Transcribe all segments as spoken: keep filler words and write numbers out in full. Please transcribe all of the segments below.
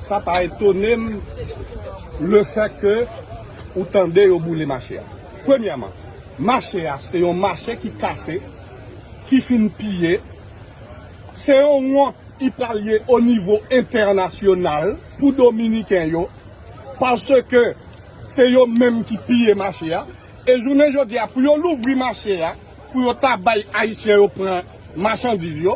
Sa pa etone m lefètke ou tande yo boule mache a. Premyèman, mache a se yon mache ki kase, ki fin piye. Se yon wont li pral ye o nivo entènasyonal pou Dominiken yo, paske se yo menm ki piye mache a. E jounen jodi a, pou yo louvri mache a, pou yo ta bay Ayisyen yo pran machandiz yo,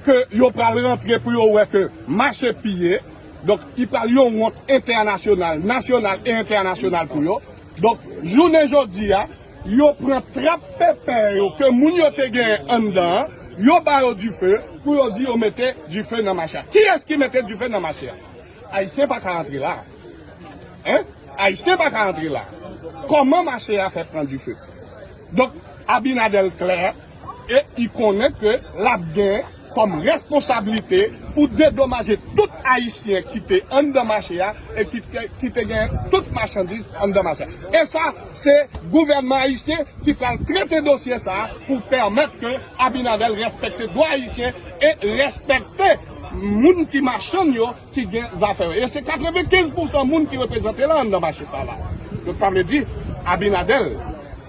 ke yo pral rantre pou yo wè ke mache piye. Donk, li pral yon wont entènasyonal, nasyonal e entènasyonal pou yo. Donk, jounen jodi a, yo pran trap pèpè yo ke moun yo te genyen anndan an, yo ba yo dife, pou yo di yo mete dife nan mache a. Kiyès ki mete dife nan mache a? Ayisyen pa ka antre la. Hein? Ayisyen pa ka antre la. Kòman mache a fè pran dife? Donk, Abinader klè e li konnen ke l ap gen kòm responsablite pou dedomaje tout Ayisyen ki te anndan mache a e ki, ki te gen tout machandiz anndan mache a. E sa, se gouvènman ayisyen ki pral trete dosye sa a pou pèmèt ke Abinader respekte dwa ayisyen e respekte moun ti machann yo ki gen zafè yo. E se katrevenkenz pousan moun ki reprezante la anndan mache sa la. Donk, sa vle di, Abinader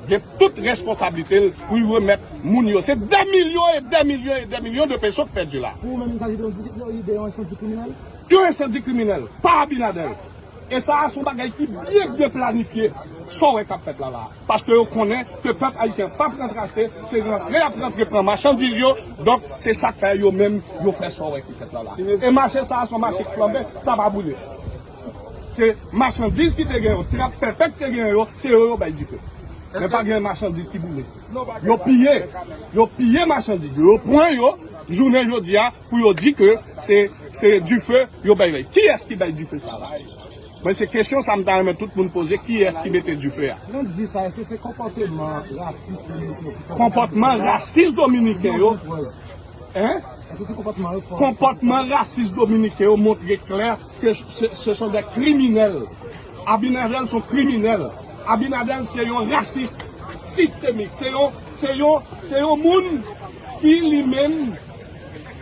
gen tout responsablite l pou l remèt moun yo. Se dè milyon e dè milyon e dè milyon de peso k pèdi la. Pou ou menm, il s'agit de, de yon ensandi kriminèl? Yon ensandi kriminèl, pa Abinader. E sa a se yon bagay ki byen, byen planifye, sa w wè k ap fèt la la. Paske yo konnen ke pèp ayisyen p ap rantre achte, se rantre y ap rantre pran machandiz yo. Donk, se sa k fè yo menm, yo fè sa w wè ki fèt la la. E mache sa a se yon mache k flanbe, sa pa boule. Se machandiz ki te gen yo, trap pèpè ki te gen yo, se yo yo bay dife. Men pa gen machandiz ki boule. Yo piye, yo piye machandiz yo, yo pran yo, jounen jodi a, pou yo di ke se, se dife yo bay bay. Kiyès ki bay dife sa la? Mwen, se kesyon sa m ta renmen tout moun poze, kiyès ki mete dife a? Nan vi sa, èske se konpòteman rasis dominiken yo ki fè... Konpòtman rasis dominiken yo. Hein? Èske se konpòtman yo ki fè... Konpòtman rasis dominiken yo montre klè ke se, se sont des criminels. Abinader se yon kriminèl. Abinader se yon rasis sistemik. Se yon, se yon, se yon moun ki li menm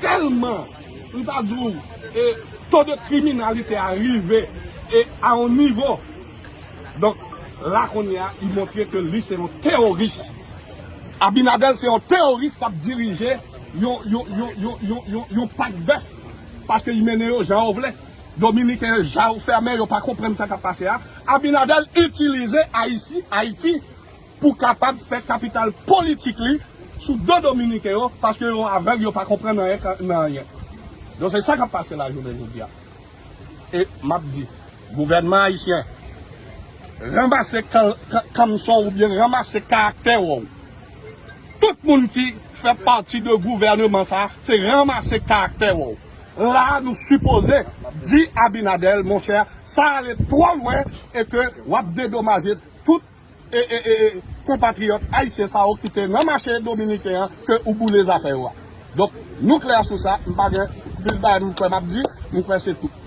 tèlman, m ta di w, e, to de kriminalite a rive e a yon nivo. Donk, la kounye a, li montre ke li se yon teworis. Abinader se yon teworis k ap dirije yon, yon, yon pak bèf, paske li mennen yo jan yo vle. Dominiken yo, jan yo fèmen, yo pa konprann sa k ap pase a. Abinader itilize Ayiti, Ayiti pou kapab fè kapital politik li sou do dominiken yo, paske yo avèg, yo pa konprann anyen ka-, nan anyen. Donk, se sa k ap pase la jounen jodi a. E m ap di, gouvènman ayisyen, ranmase kan-, kan-, kanmson w oubyen ranmase karaktè w. Tout moun ki fè pati de gouvèneman sa, se ranmase karaktè w. La, nou sipoze di Abinader, monchè, sa ale twò lwen e ke w ap dedomaje tout e, e, e, e, konpatriyòt ayisyen sa yo ki te nan mache dominiken an ke ou boule zafè yo a. Donk, nou klè sou sa, m pa gen plis bagay m kwè m ap di, m kwè se tout.